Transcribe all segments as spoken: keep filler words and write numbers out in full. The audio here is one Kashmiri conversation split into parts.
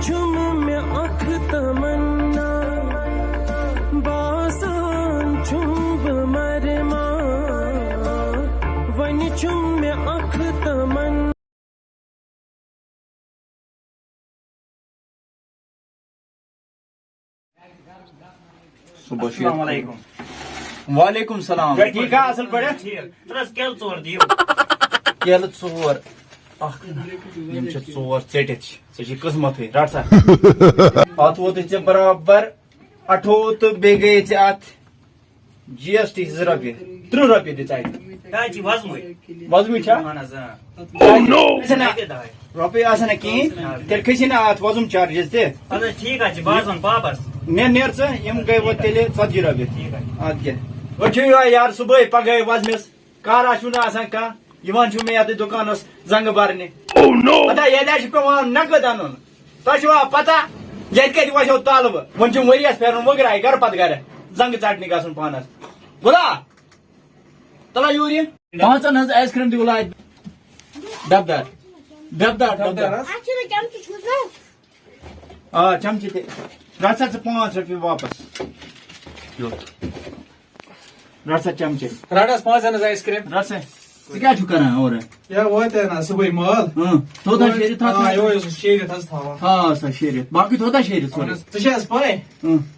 چھُم مےٚ اکھ تمنا، باسان چھُم بہٕ مرٕ ما۔ وۄنۍ چھُم مےٚ اکھ تمنا۔ السلام علیکم۔ وعلیکم السلام۔ ٹھیٖک چھا، اصل پٲٹھۍ؟ ٹھیٖک۔ ترٛس کیلہٕ ژور دِیِو۔ کیلہٕ ژور۔ اکھ۔ یِم چھِ ژور ژٔٹِتھ۔ ژےٚ چھِ قٕسمتٕے، رٹ سا۔ اتھ ووتُے ژےٚ برابر اَٹھووُہ تہٕ بیٚیہِ گٔیے ژےٚ اتھ جی ایس ٹی زٕ رۄپیہِ۔ ترٕٛہ رۄپیہِ دِ ژےٚ اتہِ۔ کیٛاہ چھِ وزمٕے؟ وزمٕے چھا؟ اہن حظ، اۭں۔ Oh no! آسہِ نہ، رۄپیہِ آسہِ نہ کِہیٖنۍ، تیٚلہِ کھٔسی نہ اتھ وزُم چارجز تہِ۔ اَدٕ حظ، ٹھیٖک حظ چھِ، بہٕ حظ وَنہٕ پاپس۔ نیر، نیر ژٕ، یِم گٔے وۄنۍ تیٚلہِ ژتجی رۄپیہِ۔ ٹھیٖک حظ چھِ۔ ادٕ کیٛاہ؟ وۄنۍ چھُ یِہوٚے یار صُبحٲے پگہٲے وزمِس۔ کار آسِو نہٕ آسان کانٛہہ، یِوان چھُو مےٚ یَتھ دُکانَس زنٛگہٕ بَرنہِ۔ Oh no! پَتہ ییٚتہِ حظ چھِ پٮ۪وان نَقٕد اَنُن۔ تۄہہِ چھُوا پَتہ ییٚتہِ کَتہِ وَسیو تالوٕ؟ وۄنۍ چھُم ؤریَس پھیرُن وٕگراے گَرٕ پَتہٕ گَرٕ، زنٛگہٕ ژَٹنہِ گژھُن پانَس۔ گوٚو نا؟ تَلہ یوٗرۍ یہِ۔ پانٛژَن ہٕنٛز آیِس کرٛیٖم دِیِو لایِک۔ ڈَبہٕ دار۔ ڈَبہٕ دار، ڈَبہٕ دار۔ اَتھ چھُنہٕ چمچہٕ چھُس نا۔ آ، چمچہٕ تہِ۔ رَٹ سا ژٕ پانٛژھ رۄپیہِ واپس۔ یوٚت۔ رَٹ سا چمچہٕ۔ رَٹ حظ پانٛژَن ہٕنٛز آیِس کرٛیٖم۔ رَٹ سا۔ ژٕ کیٛاہ چھُکھ کران اورٕ؟ یا واتہِ نا صُبحٲے مال۔ اۭں، تھوٚد حظ شیٖرِتھ، تھوٚد آ، حظ۔ یِہوٚے اوسُس شیٖرِتھ حظ تھاوان۔ تھاو سا شیٖرِتھ۔ باقٕے تھوٚد حظ شیٖرِتھ سورُے؟ اہن حظ۔ ژےٚ چھےٚ حظ پَے؟ اۭں۔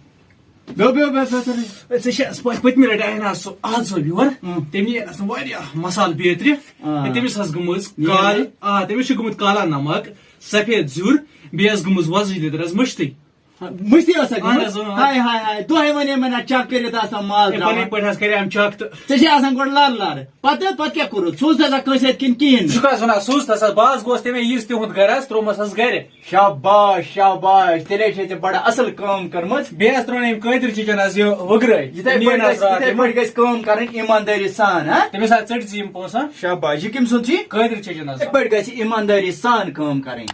بیٚہہ، بیٚہہ، بیٚہہ، بیٚہہ، بیٚہہ۔ ژےٚ چھےٚ حظ پَے، پٔتمہِ لَٹہِ آیہِ نا سُہ آز صٲب یور؟ اۭں۔ تٔمۍ نی اَسہِ واریاہ مصالہٕ بیترِ۔ آ۔ تہٕ تٔمِس حظ گٔمٕژ یہِ کال-، ہے۔ آ، تٔمِس چھُ گوٚمُت کالا نمک، سفید زیُر، بیٚیہِ حظ گٔمٕژ وۄزٕج لیٚدٕر حظ مٔشتٕے۔ مٔشتٕے ٲسا اہن گٔمٕژ؟ حظ، اۭں۔ ہاے، ہاے، ہاے، دۄہے وَنے مےٚ نہ چَک کٔرِتھ آسان مال ہے، پَنٕنۍ ترٛاوان۔ پٲٹھۍ حظ کَرے أمۍ چَک تہٕ۔ ژےٚ چھے آسان گۄڈٕ لَر لَر۔ پَتہٕ، پَتہٕ کیٛاہ کوٚرُتھ؟ سوٗزتھ حظ کٲنٛسہِ اَتھِ کِنہٕ کِہیٖنۍ؟ ژٕ چھُکھ حظ وَنان سوٗزتھ حظ؟ بہٕ حظ گوس تَمے یِژھ تِہُنٛد گَرٕ حظ، ترٛوومَس حظ گَرِ۔ شاباش، شاباش، تیٚلے چھے ژےٚ بَڑٕ اَصٕل کٲم کٔرمٕژ۔ بیٚیہِ حظ ترٛوو أمۍ قٲدِر چِچَن حظ یہِ وٕگرٲے۔ یِتھَے تٔمۍ نِیَن پٲٹھۍ حظ گژھِ، راتھ یِتھَے یِم۔ پٲٹھۍ گژھِ کٲم کَرٕنۍ ایٖماندٲری سان، ہا؟ تٔمِس حظ ژٔٹۍ زِ یِم پونٛسہٕ، ہا؟ شاباش، یہِ کٔمۍ سُنٛد چھُ یہِ؟ قٲدِر چِچَن حظ۔ یِتھَے پٲٹھۍ گژھِ ایٖماندٲری سان کٲم کَرٕنۍ۔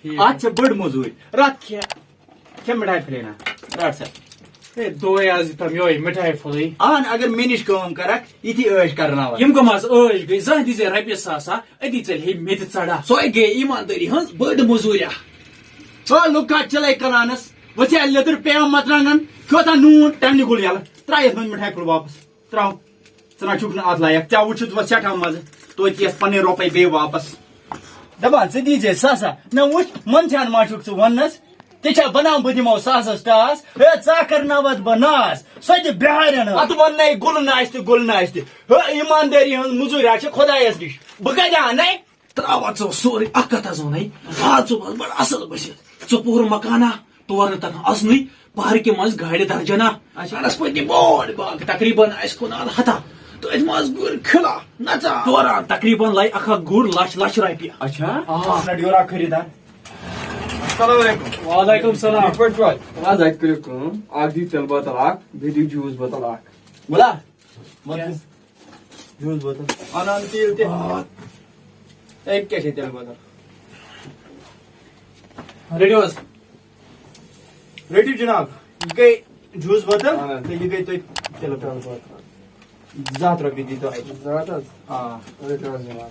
ٹھیٖک۔ اَتھ چھِ بٔڑ مٔزوٗرۍ۔ رَتھ کھےٚ۔ کھےٚ مِٹھایہِ پھٔلۍ ہنا، رَٹ سا۔ ہے، دۄہے آز دِتم یِہوٚے مِٹھایہِ پھوٚلٕے۔ اہن، اگر مےٚ نِش کٲم کرکھ، یِتھی عٲش کرناوکھ۔ یِم کم آز عٲش گٔے؟ زانٛہہ دِژے رۄپیہِ ساس، ہا، أتی ژَلہِ ہے مےٚ تہِ ژَڑا۔ سۄے گٔے ایٖماندٲری ہٕنٛز بٔڑ مٔزوٗریا۔ ژٕ لُکھ کَتھ چلے کلانس، وۄتھ ہے لیٚدٕر پیٚیہِ مرژٕوانٛگن، کھیوٚو تھا نوٗن، تَمہِ نِش گوٚل یَلہٕ۔ ترٛاو یَتھ منٛز مِٹھایہِ پھوٚل واپس۔ ترٛاو۔ ژٕ نہ چھُکھ نہٕ اَتھ لایق، ژےٚ وٕچھُتھ وۄنۍ سٮ۪ٹھاہ مَزٕ، توتہِ یِیَس پَنٕنۍ رۄپَے بیٚیہِ واپَس۔ دَپان، ژٕ دیٖزے ساسا، مےٚ وٕچھ، منٛدچھان ما چھُکھ ژٕ وَننَس؟ تہِ چھا بَنان بہٕ دِمو ساسَس ٹاس؟ ہے، ژٕ ہا کَرناوَتھ بہٕ ناس، سۄ تہِ بِہارٮ۪ن ہٕنٛز۔ اَتھ وَننَے گُلہٕ ناچ تہٕ گُلہٕ ناچ تہِ۔ ہے، ایٖماندٲری ہٕنٛز مٔزوٗرۍ ہا چھِ خۄدایَس نِش، بہٕ کَتہِ اَنَے؟ ترٛاو اَتھ ژٕ سورُے، اَکھ کَتھ حظ وَنَے، آ، ژٕ وَن بَڑٕ اَصٕل بٔسِتھ، ژٕ پوٗرٕ مکانہ۔ تور نہٕ تَتھ اَژنُے، پارکہِ منٛز گاڑِ درجنا۔ اچھا۔ اَنَس پٔتۍ کِنۍ بوٚڑ باغ، تقریٖباً آسہِ کُنال ہَتھا۔ تہٕ أتھۍ منٛز گُرۍ کھِلا نَژان۔ دوران تقریٖباً لَے اَکھ اَکھ گُر لَچھ لَچھ رۄپیہِ۔ اچھا۔ آ۔ نہ ڈیورا خریٖدار۔ السلام علیکم۔ وعلیکم السلام۔ ٹھیٖک پٲٹھۍ چھِو حظ؟ آز اَتہِ کٔرِو کٲم، اَکھ دِیِو تِلہٕ بٲتَل اَکھ، بیٚیہِ دِیِو جوٗس بٲتَل اَکھ۔ وَلا؟ کیٛاہ؟ جوٗس بٲتل۔ اَنان تیٖل تہِ۔ آ۔ أکۍ کیٛاہ چھِ تیٚلہِ بٲتل؟ رٔٹِو حظ۔ رٔٹِو جناب۔ یہِ گٔے جوٗس بٲتل اَہَن حظ۔ تہٕ یہِ گٔے تۄہہِ تیٚلہِ بٲتل۔ زٕ ہَتھ رۄپیہِ دیٖتو اَتہِ۔ زٕ ہَتھ حظ؟ آ۔ رٔٹِو حظ جناب۔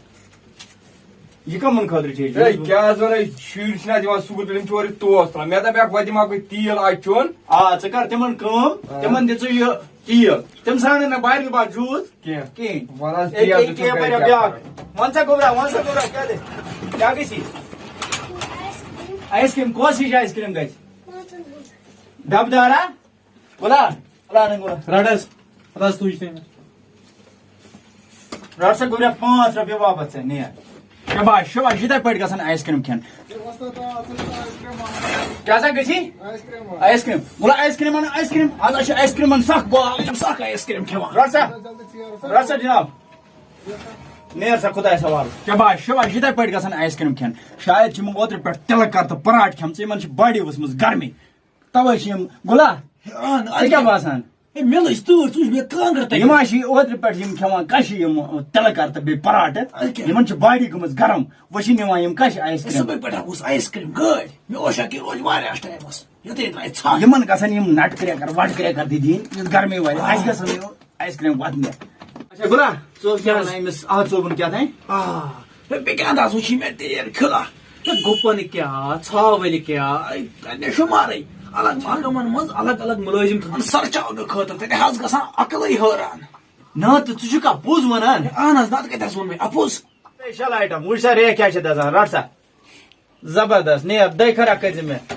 یہِ کَمَن خٲطرٕ چھِ یہِ ہے، جوٗس؟ کیٛاہ حظ وَنان، یہِ شُرۍ چھِنہٕ اَتہِ یِوان سکوٗل پٮ۪ٹھ، یِم چھِ اورٕ یہِ توس تُلان۔ مےٚ دَپیٛاکھ، وۄنۍ دِمہٕ ہا بہٕ تیٖل اَتہِ چیوٚن۔ آ، ژٕ کَر تِمَن کٲم، آ۔ تِمَن دِ ژٕ یہِ تیٖل۔ تِم ژھانٛڈَن نہٕ بارِ بار جوٗس کینٛہہ۔ کِہیٖنۍ۔ وَلہٕ حظ، أکہِ، تیٖل أکہِ تہِ چھُ یَپٲرۍ گَرِ بیٛاکھ۔ کیٛاہ کَرُن؟ وَن سا گوٚبرا، وَن سا گوٚبرا، کیٛاہ دِ-، کیٛاہ گژھِ؟ آیِس کرٛیٖم، کۄس ہِش آیِس کرٛیٖم گژھِ؟ ڈَبہٕ دارا؟ وَلا، وَلا، نہٕ وَلا۔ رَٹ حظ، رَٹ حظ، تُج تٔمِس۔ رَٹ سا گوٚبرا پانٛژھ رۄپیہِ واپَس ژےٚ، نیر۔ شاباش، شاباش، یِتھَے پٲٹھۍ گژھن آیِس کرٛیٖم کھٮ۪ن۔ کیٛاہ سا گژھی؟ آیِس کرٛیٖم۔ وَلا آیِس کرٛیٖم اَن، آیِس کرٛیٖم۔ آز حظ چھِ آیِس کرٛیٖم اَن سَکھ بال، یِم سَکھ آیِس کرٛیٖم کھٮ۪وان۔ رَٹ سا، رَٹ سا جِناب۔ نیر سا خۄدایَس حوالہٕ۔ شاباش، شاباش، یِتھَے پٲٹھۍ گژھن آیِس کرٛیٖم کھٮ۪ن۔ شاید چھِ یِمو اوترٕ پٮ۪ٹھ تِلہٕ کَر تہٕ پراٹھ کھٮ۪مژٕ، یِمَن چھِ باڈی ؤژھمٕژ گرمی۔ تَوَے چھِ یِم گُلا۔ اہن، ژےٚ کیٛاہ باسان؟ ہے، مےٚ لٔج تۭر، ژٕ وٕچھ مےٚ کانٛگٕر تَتہِ۔ یِم ہا چھِ اوترٕ پٮ۪ٹھ یِم کھٮ۪وان کَشہِ، یِم تِلہٕ کَر تہٕ بیٚیہِ پراٹہٕ۔ اَدٕ کیٛاہ؟ یِمَن چھِ باڈی گٔمٕژ گرم، وۄنۍ چھِ نِوان یِم کَشہِ آیِس ہے، کرٛیٖم۔ صُبحٲے پٮ۪ٹھ ہا اوس آیِس کرٛیٖم گٲڑۍ، مےٚ اوس شاکر روز واریاہَس ٹایمَس، یوٚتُے درٛاے ژھَٹھ۔ یِمَن گژھن یِم نَٹ کرٛیکَر وَٹ کرٛیکَر تہِ دِنۍ، یُتھ گرمی والہِ۔ آ۔ اَسہِ گژھن یِم آیِس کرٛیٖم وَتنہِ۔ اچھا، گُلا، ژٕ اوس کیٛاہ کیٛاہ حظ؟ وَنان أمِس احد صٲبُن کیٛاہ تام؟ آ، ہے، بیٚیہِ کیٛاہ انداز وٕچھی مےٚ تیٖر کھِلا۔ تہٕ گُپن کیٛاہ، ژھاوٕلۍ کیٛاہ، اے، تَتہِ شُمارٕے۔ الگ محکمن منٛز الگ الگ مُلٲزِم تھاوان سرچاونہٕ خٲطرٕ، تَتہِ حظ گژھان عقلٕے حٲران۔ نہ تہٕ ژٕ چھُکھا پوٚز وَنان؟ اہن حظ، نتہٕ کتہِ حظ ووٚن مےٚ اپُز؟ Special item، وٕچھ سا ریکھ کیٛاہ چھِ دَزان، رَٹ سا۔ زبردست، نیر، دۄیہِ خٲرا کٔرۍ زِ مےٚ۔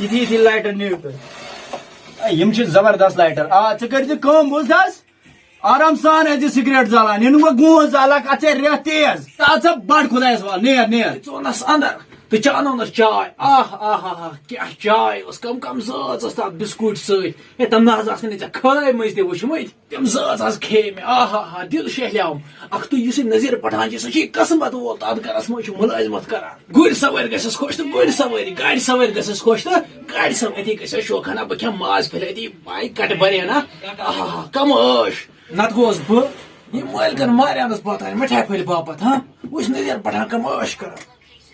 یِتھی یِتھی لایٹر نِیِو تُہۍ۔ اے، یِم چھِ زبردست لایٹر۔ آ، ژٕ کٔرۍ زِ کٲم، بوٗز حظ؟ آرام سان ٲسۍ زِ سگریٹ زالان، یہِ نہٕ وۄنۍ گوٗنٛز زالکھ، اَتھ چھےٚ ریٚہہ تیز۔ ژٕ اَژ سا بَڑ خۄدایَس حوال، نیر، نیر۔ ژٕ اوٚننَس اندر تہٕ چانوونَس چاے۔ آہ، آہ، آہ، آہ، کیٛاہ چاے ٲس، کم کم زٲژ ٲس تَتھ بِسکوٗٹ سۭتۍ۔ ہے، تِم نہ حظ آسنہٕ نہٕ ژےٚ کھٲے مٔنٛزۍ تہِ وٕچھمٕتۍ۔ تِم زٲژ حظ کھیٚیہِ مےٚ، آہا ہا، دِل شیہلیوم۔ اکھ تُہۍ یُس یہِ نذیٖر پٹھان چھِ، سُہ چھُ یہِ قسمت وول، تَتھ گرس منٛز چھُ مُلٲزمت کران۔ گُرۍ سوٲرۍ گژھٮ۪س خۄش تہٕ گُرۍ سوٲرۍ، گاڑِ سوٲرۍ گژھٮ۪س خۄش تہٕ گاڑِ سوٲرۍ۔ أتی گژھٮ۪س شوقانہ، بہٕ کھٮ۪مہٕ ماز پھٔلۍ أتی، بھاے کٹ برینا۔ آہا ہا، کم عٲش۔ نتہٕ گوس بہٕ یہِ مٲلکن ماریانس پتہٕ مِٹھایہِ پھٔلۍ باپتھ، ہاں؟ وٕچھ نذیٖر پٹھان کم عٲش کران۔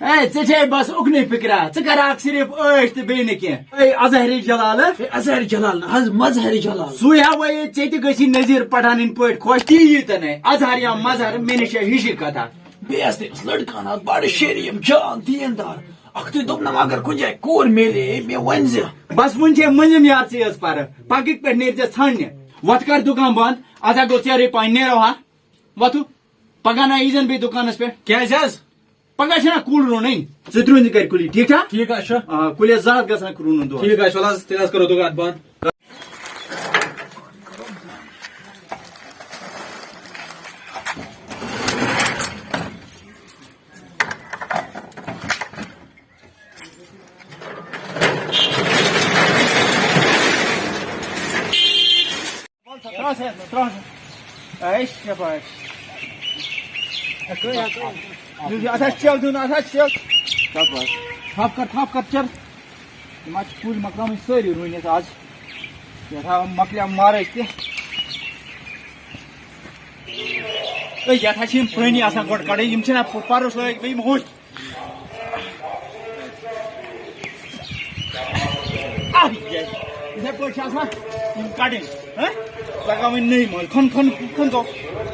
اے، ژےٚ چھے بس اُکنُے فِکرا، ژٕ کراکھ صرف عٲش تہٕ بیٚیہِ نہٕ کینٛہہ۔ A, اظہرِ Jalal. اے، اظہرِ جلال نہٕ حظ، مظہرِ جلال۔ سُے ہا وَے ژےٚ تہِ گٔژھی نذیٖر پٹھانٕنۍ پٲٹھۍ خۄش، تی یی تہٕ نے۔ اظہر یا مظہر، مےٚ نِش چھےٚ ہِشی کتھا۔ بیٚیہِ ٲس تٔمِس لٔڑکہٕ ہنا بڑٕ شریٖف، جان، دیٖندار۔ اکھتُے دوٚپنم، اگر کُنہِ جایہِ کوٗر میلے ہے، مےٚ ؤنۍ زِ۔ بس وُنہِ چھے مٔنٛزِم یار ژےٚ یٲژ پرٕ، پگہٕکۍ پٮ۪ٹھ نیرِ ژےٚ ژھانٛڈنہِ۔ وۄتھ کر دُکان بنٛد، از ہا گوٚو ژیرٕے پہن، نیرو ہا۔ وۄتھُو، پگاہ نہ یی زن بیٚیہِ دُکانس پٮ۪ٹھ۔ کیٛازِ حظ؟ پگاہ چھُنہ کُل رُنٕنۍ، ژٕ تہِ رُنزِ گرِ کُلی، ٹھیٖک چھا؟ ٹھیٖک حظ چھُ۔ آ، کُلٮ۪س زٕ ہتھ گژھن رُنُن دۄہس۔ ٹھیٖک حظ چھُ، وَلہٕ حظ، تیٚلہِ حظ کرو دُکان بنٛد۔ ترٛاو سا، ترٛاو سا۔ اے شاباش۔ اَتھ حظ چھِ چل دیُن، اَتھ حظ چھِ چل۔ شاباش۔ تھپھ کر، تھپھ کر، چل۔ یِم حظ چھِ کُلۍ مۄکلاوٕنۍ سٲری رُوٕنۍ اَسہِ آز۔ یَتھ ہا مۄکلیو مارٕچ تہِ۔ تہٕ یَتھ حظ چھِ یِم پرٛٲنی آسان گۄڈٕ کَڑٕنۍ، یِم چھِنہ پَرُس لٲگۍ بیٚیہِ یِم ہوٚتھۍ۔ آہ، یہِ۔ یِتھَے پٲٹھۍ چھِ آسان یِم کَڑٕنۍ، ہہ؟ لَگاوٕنۍ نٔوۍ مٔلۍ۔ کھَن، کھَن، کھَن دۄب،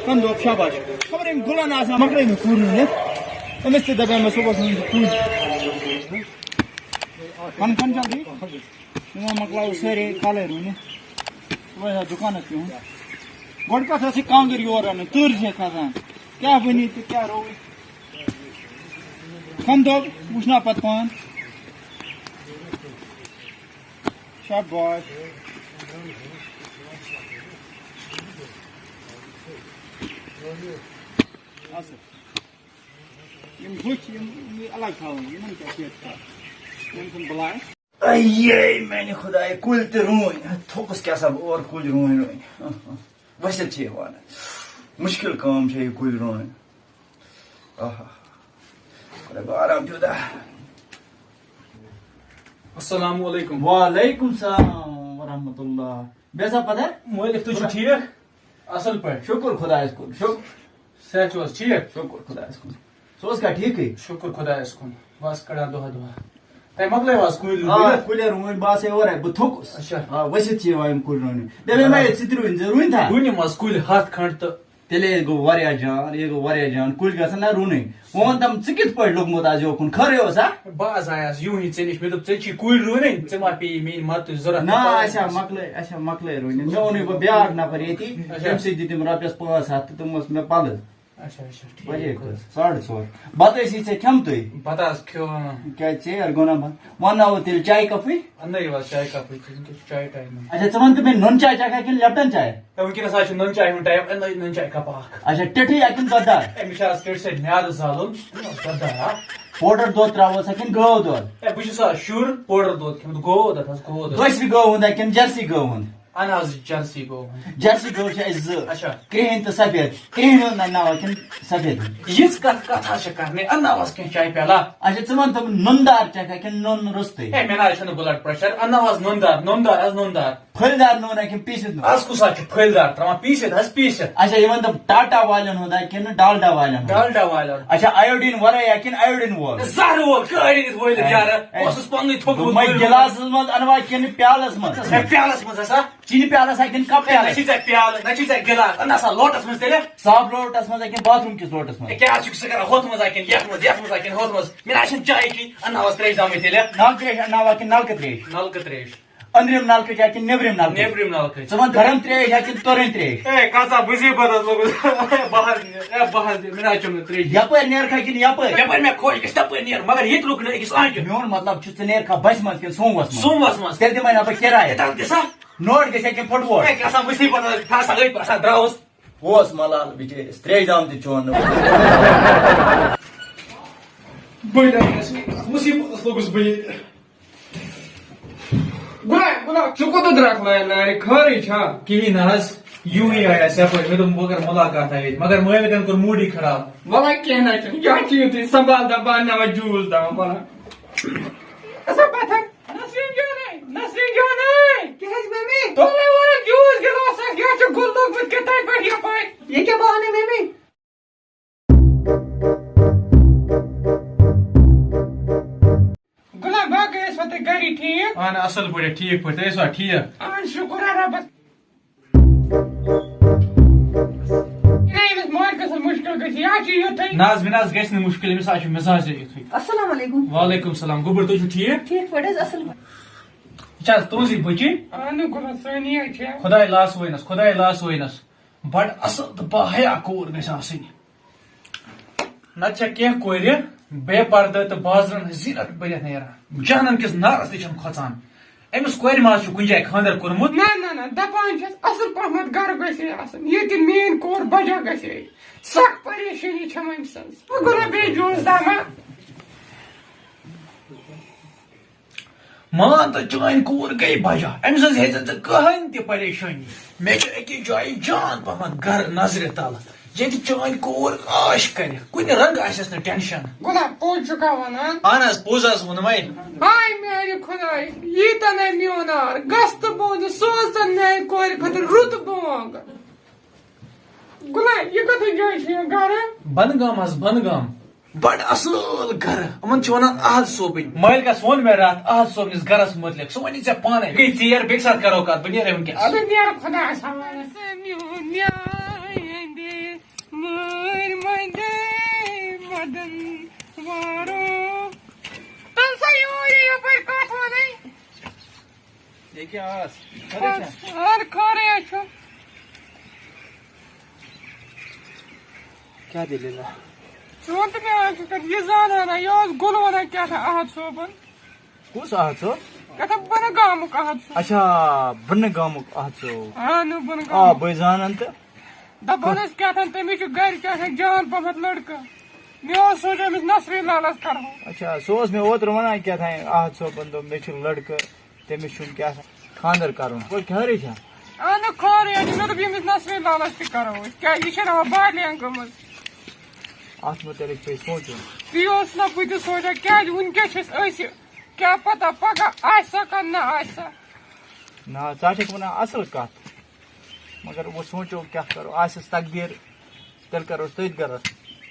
کھَن دۄب، شاباش۔ خبر أمۍ گُلَن آسان مۄکلٲومٕتۍ کُلۍ رُوِتھ۔ أمِس تہِ دَپے مےٚ صُبحَس رُوِتھ کُلۍ۔ کھَن، کھَن جلدی۔ یِمو مۄکلاوٕ سٲرے کَلَے رُونہِ۔ صُبحٲے آو دُکانَس پٮ۪ٹھ۔ گۄڈٕ کَتھ ٲس یہِ کانٛگٕر یور اَنٕنۍ، تۭر چھےٚ کھَسان۔ کیٛاہ بَنی تہٕ کیٛاہ رُوٕے؟ کھَن دوٚپ، وٕچھ نا پَتہٕ پان۔ شاباش۔ اَصٕل۔ یِم ہُتھ، یِم، یِم الگ تھاوٕنۍ، یِمَن کیٛاہ چھِ یَتھ کَرُن؟ یِمَن چھُنہٕ بَلاے۔ اَیے میٛانہِ خۄدایہِ، کُلۍ تہِ رُوٕنۍ۔ تھوٚکُس کیٛاہ سا بہٕ اورٕ کُلۍ رُوٕنۍ، رُوٕنۍ۔ ؤسِتھ چھِ یِوان۔ مُشکِل کٲم چھےٚ یہِ کُلۍ رُوٕنۍ۔ آہا۔ خۄداے بہٕ آرام دیُت۔ السلام علیکم۔ وعلیکم السلام ورحمۃ اللہ۔ بیٚیہِ سا پتہ؟ مٲلِک، تُہۍ چھِو ٹھیٖک؟ اَصٕل پٲٹھۍ؟ شُکُر خۄدایَس کُن۔ شُکُر۔ صحت چھُو حظ ٹھیٖک؟ شُکُر خۄدایَس کُن۔ ژٕ اوسکھا ٹھیٖکٕے؟ شُکُر خۄدایَس کُن۔ بَس کَڑان دۄہ دۄہ۔ تۄہہِ مۄکلٲیوا حظ کُلۍ آ، رُوِتھ؟ کُلٮ۪ن رُوٕنۍ، بہٕ آسے اورَے، بہٕ تھوٚکُس۔ اچھا۔ آ، ؤسِتھ چھِ یِوان یِم کُلۍ رُونہِ۔ دَپے مےٚ، آ۔ ژٕ تہِ رُوِنۍ، ژٕ رُوِنۍ تھا؟ رُوِنۍ یِم حظ کُلۍ ہَتھ کھنٛڈ تہٕ تیٚلے گوٚو واریاہ جان، یہِ گوٚو واریاہ جان، کُلۍ گژھن نا رُونٕنۍ۔ وۄنۍ وَن تَم، ژٕ کِتھ پٲٹھۍ لوٚگمُت آز یوکُن؟ خٲرٕے اوسا؟ بہٕ حظ آیاس یوٗہی ژےٚ نِش، مےٚ دوٚپ، ژےٚ چھی کُلۍ رُونٕنۍ، ژےٚ ما پیٚیی میٛٲنۍ مدتٕچ ضروٗرت؟ نہ، تہٕ اَسہِ ہا مۄکلٲے، اَسہِ ہا مۄکلٲے رُونہِ۔ مےٚ اوٚنُے وۄنۍ بیٛاکھ نفر ییٚتی، اچھا۔ تٔمۍ سٕے دِتِم رۄپیَس پانٛژھ ہَتھ تہٕ تِم ٲس مےٚ پَلٕز۔ اچھا، اچھا، ٹھیٖک بجے حظ۔ کٔژ؟ ساڑٕ ژور۔ بَتہٕ ٲسی ژےٚ کھٮ۪متُے؟ بَتہٕ حظ کھیوٚو، اۭں۔ کیٛازِ ژیر گوٚو نا بَتہٕ؟ وَنناوو تیٚلہِ چایہِ کَپٕے۔ اَننٲیِو حظ چایہِ کَپٕے، ژٕ وٕنکیٚس چھُ چایہِ ٹایمٕے۔ اچھا، ژٕ وَن تہٕ مےٚ، نُن چاے چَکھا کِنہٕ لیپٹن چاے؟ ہے، وٕنکیٚنَس حظ چھُ نُن چاے ہُنٛد ٹایم، اَننٲیِو نُن چاے کَپا اَکھ۔ اچھا، ٹِٹھٕے یا کِنہٕ دۄدٕ دار؟ ہے، مےٚ چھُ آز ٹِٹھِ سۭتۍ میٛادٕ زالُن، دۄدٕ دار ہا۔ پوڈر دۄد ترٛاووسا کِنہٕ گٲو دۄد؟ ہے، بہٕ چھُس آز شُر، پوڈر دۄد کھیوٚمُت، گٲو دۄد حظ، گٲو دۄد۔ دٔسِلۍ گٲو ہُنٛد ہا کِنہٕ جرسی گٲو ہُنٛد؟ اہن حظ، جرسی گٲو ہُنٛد۔ جرسی گٲو چھِ اَسہِ زٕ۔ اچھا۔ کرٛہِنۍ تہٕ سفید۔ کرٛہِنۍ ہُنٛد اَنناوَا کِنہٕ سفید ہُنٛد؟ یِژھ کَتھ، کَتھ حظ چھِ کَرنہِ؟ اَنناو حظ کینٛہہ چایہِ پیالہ۔ اچھا، ژٕ وَن تہٕ، نُن دار چَکھا کِنہٕ نُن روٚستُے؟ ہے، مےٚ نہ حظ چھُنہٕ blood pressure، اَنناو حظ نُن دار، نُن دار حظ، نُن دار۔ پھٔلۍ دار نوٗن ہا کِنہٕ پیٖسِتھ نوٗن؟ از کُس حظ چھُ پھٔلۍ دار ترٛاوان؟ پیٖسِتھ حظ، پیٖسِتھ۔ اچھا، یہِ وَن تہٕ، ٹاٹا والٮ۪ن ہُنٛد ہا کِنہٕ ڈالڈا والٮ۪ن ہُنٛد؟ ڈالڈا والٮ۪ن۔ اچھا، iodine وَرٲے ہا کِنہٕ iodine وول؟ زَہر وول، کہہ iodine وٲلِتھ اے، یارٕ۔ اے۔ اوسُس پَننُے تھوٚکمُت دوٚپمَے، ؤلِتھ۔ گِلاسَس منٛز اَنوا کِنہٕ پیالَس منٛز؟ ہے، پیالَس منٛز ہسا۔ چینہِ پیالس ہا کِنہٕ کپ ہے، نہ پیالس؟ چھُے ژےٚ پیالہٕ، نہ چھُے ژےٚ گِلاس، اَنہٕ سا لوٹس منٛز تیٚلہِ۔ صاف لوٹس منٛز ہا کِنہٕ باتھ روٗم کِس لوٹس منٛز؟ ہے، کیٛاہ چھُکھ ژٕ کران؟ ہُتھ منٛز ہا کِنہٕ یتھ منٛز، یتھ منٛز ہا کِنہٕ ہُتھ منٛز؟ مےٚ نہ آسن چایہِ چیٚنۍ، اَنہٕ ناوس ترٛیش دامٕے تیٚلہِ۔ نل تریش اَنہٕ ناوا کِنہٕ نلکہٕ تریش؟ نلکہٕ تریش۔ أنٛدرِم نلکہٕ چھا کِنہٕ نیٚبرِم نلکہٕ؟ نیٚبرِم نلکہٕ۔ ژٕ وَن گرم تریش چھا کِنہٕ تٔرٕنۍ تریش؟ ہے، کَژا مُصیٖبت حظ لوٚگُس۔ ہے، بہٕ حظ نیر، ہے، بہٕ حظ نیر، مےٚ نہ حظ چوٚم نہٕ تریش۔ یپٲرۍ نیرکھا کِنہٕ یپٲرۍ؟ یپٲرۍ مےٚ خۄش گژھِ تپٲرۍ نیر، مگر ییٚتہِ لوٚگ نہٕ أکِس آنٛچہِ۔ میون مطلب چھُ، ژٕ نیرکھا بسہِ منٛز کِنہٕ سوموس منٛز؟ سوموس منٛز۔ تیٚلہِ دِمے نا بہٕ کِراے۔ ہے، تَلہٕ دِ سا۔ نوٹ گژھِ کِنہٕ پھُٹووٹ؟ ہے، کیٛاہ سا مُصیٖبت حظ، تھاو سا أتھۍ پٮ۪ٹھ سا درٛاوُس۔ اوس ملال بِچٲرِس تریش دام تہِ چون نہٕ۔ بٔڑۍ آیہِ اَسہِ مُصیٖبتَس لوٚگُس بہٕ ییٚتہِ۔ گۄڈٕ، گۄڈٕ، ژٕ کوٚت درٛاکھ لارِ لارِ؟ خٲرٕے چھا؟ کِہیٖنۍ نہٕ حظ، یِہُے آیس یَپٲرۍ، مےٚ دوٚپ بہٕ کَرٕ مُلاقاتہ ییٚتہِ، مگر مٲلۍ تَن کوٚر موٗڈٕے خراب۔ وَلہٕ کینٛہہ نہ چھُنہٕ، یہِ چھُ یُتھُے سنبھال دَپان نہ وۄنۍ جوٗس دام وَلہٕ۔ اَسا پَتھَر۔ نسرین جانٕے، نسرین جانٕے۔ کیٛاہ حظ ممی؟ تُلٕے وۄنۍ جوٗس گِلاسا، یَتھ چھُ گُل لوٚگمُت کِتھَے پٲٹھۍ یَپٲرۍ۔ یہِ کیٛاہ بہانہٕ ممی؟ گُلہ، باقٕے ٲسوا تُہۍ گَری ٹھیٖک؟ اَہَن، اَصٕل پٲٹھۍ، ٹھیٖک پٲٹھۍ، تُہۍ ٲسوا ٹھیٖک؟ اَہَن، شُکُر رۄبَس۔ نہ، أمِس مٲلکَس حظ مُشکِل گژھِ، یہِ حظ چھُ یُتھُے۔ نہ حظ، مےٚ نہ حظ گژھِ نہٕ مُشکِل، أمِس حظ چھُ مِزاجٕے یُتھُے۔ السلام علیکم۔ وعلیکم السلام۔ گوٚبُر، تُہۍ چھِو ٹھیٖک؟ ٹھیٖک پٲٹھۍ حظ، اَصٕل پٲٹھۍ۔ یہِ چھا حظ تُہٕنٛزٕے بٔچی؟ اَہَن، گُلہ، سٲنی حظ چھےٚ۔ خۄداے لاسہٕ وٲنَس، خۄداے لاسہٕ وٲنَس۔ بڑٕ اصل تہٕ باحیا کوٗر گژھِ آسٕنۍ۔ نتہٕ چھےٚ کینٛہہ کورِ بے پردٕ تہٕ بازرن ہٕنٛز زینت بٔنِتھ نیران، جہنم کِس نارس تہِ چھَنہٕ کھۄژان۔ أمِس کورِ ما حظ چھُ کُنہِ جایہِ خانٛدر کوٚرمُت؟ نہ، نہ، نہ، دپان چھَس اصل پہمتھ گرٕ گژھِ ہے آسُن، ییٚتہِ میٛٲنۍ کوٗر بجا گژھِ ہے، سخ پریشٲنی چھَم أمۍ سٕنٛز۔ وۄنۍ گوٚو نہ بیٚیہِ جوٗس دما۔ مان تہٕ، چٲنۍ کوٗر گٔے بجا، أمۍ سٕنٛز ہیٚژِ ژٕ کٕہٕنۍ تہِ پریشٲنی۔ مےٚ چھُ أکِس جایہِ جان پہمتھ گرٕ نظرِ تل، ییٚتہِ چٲنۍ کوٗر عٲش کرِ، کُنہِ رنگہٕ آسٮ۪س نہٕ ٹینشن۔ گوٚو نا، پوٚز چھُکھا ونان؟ اہن حظ، پوٚز حظ ووٚنمے۔ ہاے میانہِ خۄدایہِ، ییٖتن ہے میون آر، گژھ تہٕ بۄن سوز ژٕ میانہِ کورِ خٲطرٕ رُت بونگ۔ گوٚو نا، یہِ کتھ جایہِ چھُ یہِ گرٕ؟ بنہٕ گام حظ، بنہٕ گام۔ بڑٕ اصٕل گرٕ، یِمن چھِ ونان احد صٲبٕنۍ۔ مٲلکس ووٚن مےٚ راتھ احد صٲبنِس گرس مُتعلق، سُہ ونی ژےٚ پانے۔ گٔے ژیر، بیٚکہِ ساتہٕ کرو کتھ، بہٕ نیرے وٕنکیٚس۔ اَدٕ نیر خۄدایس حوالہٕ۔ میون نیاے اندے مٲرۍ مندے مدن وارو۔ تَل سا یورٕ یپٲرۍ کتھ ونے۔ یہِ کیٛاہ آس؟ خٲرٕے چھا؟ اَدٕ خٲرٕے حظ چھُ۔ کیٛاہ دٔلیٖلہ؟ ژٕ وَن تہٕ مےٚ، اَز چھُ تَتہِ یہِ زانان، یہِ اوس گُل وَنان کیٛاہ تھا احد صٲبُن۔ کُس احد صٲب؟ کیٛاہ تھا بۄنہٕ گامُک احد صٲب۔ اچھا، بۄنہٕ گامُک احد صٲب۔ اَہنُو، بۄنہٕ آ، گامُک۔ بہٕ زانان تہٕ۔ دَپان ٲسۍ کیٛاہ تھا تٔمِس چھُ گَرِ کیٛاہ تھا جان پَہمَتھ لٔڑکہٕ۔ مےٚ اوس سوٗنٛچمُت أمِس نصرٕے لالَس کَرہو۔ اچھا، سُہ اوس مےٚ اوترٕ وَنان کیٛاہ تھا احد صٲبَن دوٚپ مےٚ چھُ لٔڑکہٕ۔ تٔمِس چھُنہٕ کیٛاہ سا خانٛدر کَرُن۔ گوٚو خٲرٕے چھا؟ اَہنُو خٲرٕے حظ چھُ، مےٚ دوٚپ ییٚمِس نصرٕے لالَس تہِ کَرو أسۍ، کیٛازِ یہِ چھےٚ نہٕ وۄنۍ بالینٛغ گٔمٕژ۔ اَتھ مُتعلِق پیٚیہِ سونٛچُن۔ تی اوس نہ بہٕ تہِ سونٛچان، کیٛازِ وٕنکٮ۪س چھِ أسۍ أسۍ، کیٛاہ پَتہ پَگاہ آسہِ سا کِنہٕ نہ آسہِ سا۔ نہ، ژٕ ہا چھَکھ وَنان اَصٕل کَتھ، مگر وۄنۍ سونٛچو کیٛاہ کَرو، آسٮ۪س تقدیٖر۔ تیٚلہِ کَرو أسۍ تٔتھۍ گَرَس۔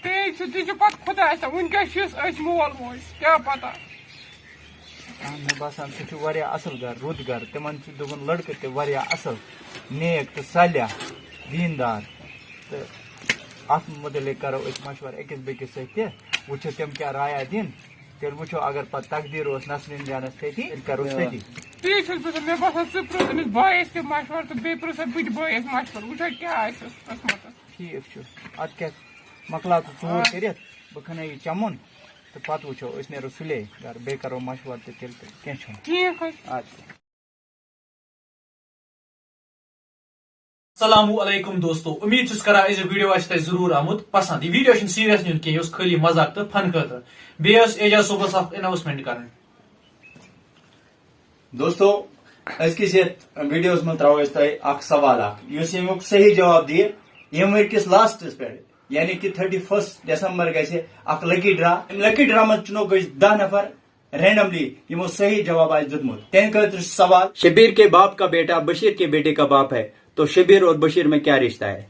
تی چھُ، تی چھُ پَتہٕ خۄدایَس تام۔ وٕنکٮ۪س چھِ أسۍ، أسۍ مول موج، کیٛاہ پَتہ۔ آ، مےٚ باسان، سُہ چھُ واریاہ اَصٕل گَرٕ، رُت گَرٕ۔ تِمَن چھُ، دوٚپُن، لٔڑکہٕ تہِ واریاہ اَصٕل، نیک تہٕ صالح، دیٖندار۔ تہٕ اَتھ مُتعلِق کَرو أسۍ مَشوَرٕ أکِس بیٚکِس سۭتۍ تہِ، وٕچھو تِم کیٛاہ رایا دِن۔ تیٚلہِ وٕچھو، اگر پَتہٕ تقدیٖر اوس نسریٖن جانَس تٔتی، تیٚلہِ کَرو أسۍ آ۔ تٔتی۔ تی چھُس بہٕ، مےٚ باسان، ژٕ پرٛژھ أمِس بایَس تہِ مَشوَرٕ تہٕ بیٚیہِ پرٛژھ بہٕ تہِ بٲیِس مَشوَرٕ، وٕچھو کیٛاہ آسٮ۪س قٕسمَتَس۔ ٹھیٖک چھُ۔ اَدٕ کیٛاہ، مۄکلاو ژٕ ژوٗر آ۔ کٔرِتھ، بہٕ کھَنَے یہِ چَمُن تہٕ پَتہٕ وٕچھو، أسۍ نیرو سُلے گَرٕ، بیٚیہِ کَرو مَشوَرٕ تہٕ تیٚلہِ تہٕ کینٛہہ چھُنہٕ۔ ٹھیٖک حظ۔ اَدٕ کیٛاہ۔ السلام علیکم دوستو، امید چھُس کران أزیُک ویڈیو آسہِ تۄہہِ ضروٗر آمُت پسنٛد۔ یہِ ویڈیو چھُنہٕ سیریس نیُن کینٛہہ، یہِ اوس خٲلی مذاق تہٕ فن خٲطرٕ۔ بیٚیہِ ٲس اعجاز صٲبس اکھ اناؤنسمنٹ کرٕنۍ۔ دوستو، أزکِس یتھ ویڈیوس منٛز ترٛاوو أسۍ تۄہہِ اکھ سوال اکھ، یُس ییٚمیُک صحیح جواب دِیہِ ییٚمہِ ؤرۍ کِس لاسٹس پٮ۪ٹھ، یعنی کہِ تھٔرٹی فٔسٹ ڈسمبر گژھِ اکھ لکی ڈرا۔ امہِ لکی ڈرا منٛز چُنوکھ أسۍ دَہ نفر رینڈملی، یِمو صحیح جواب آسہِ دیُتمُت۔ تِہنٛدِ خٲطرٕ چھُ سوال۔ شبیر کے باپ کا بیٹا بشیر کے بیٹے کا باپ ہے، تو شبیر اور بشیر میں کیا رشتہ ہے؟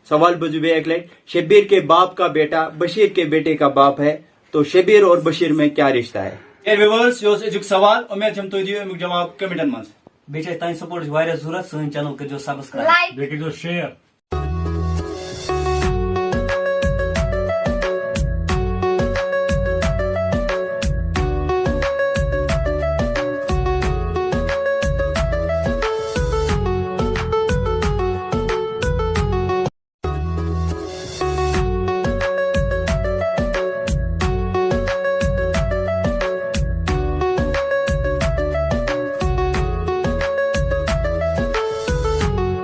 سوال بوٗزِو بیٚیہِ اَکہِ لَٹہِ۔ شبیر کے باپ کا بیٹا بشیر کے بیٹے کا باپ ہے، تو شبیر اور بشیر میں کیا رشتہ ہے؟ اے ویورز، یہِ اوس أزیُک سوال۔ اُمید چھم تُہۍ دِیِو اَمیُک جواب کمنٹن منٛز۔ بیٚیہِ چھِ اَسہِ تُہٕنٛدِ سپورٹٕچ واریاہ ضروٗرت، سٲنۍ چینل کٔرۍزیو سبسکرایب۔ لایک۔ بیٚیہِ کٔرۍزیو شیئر۔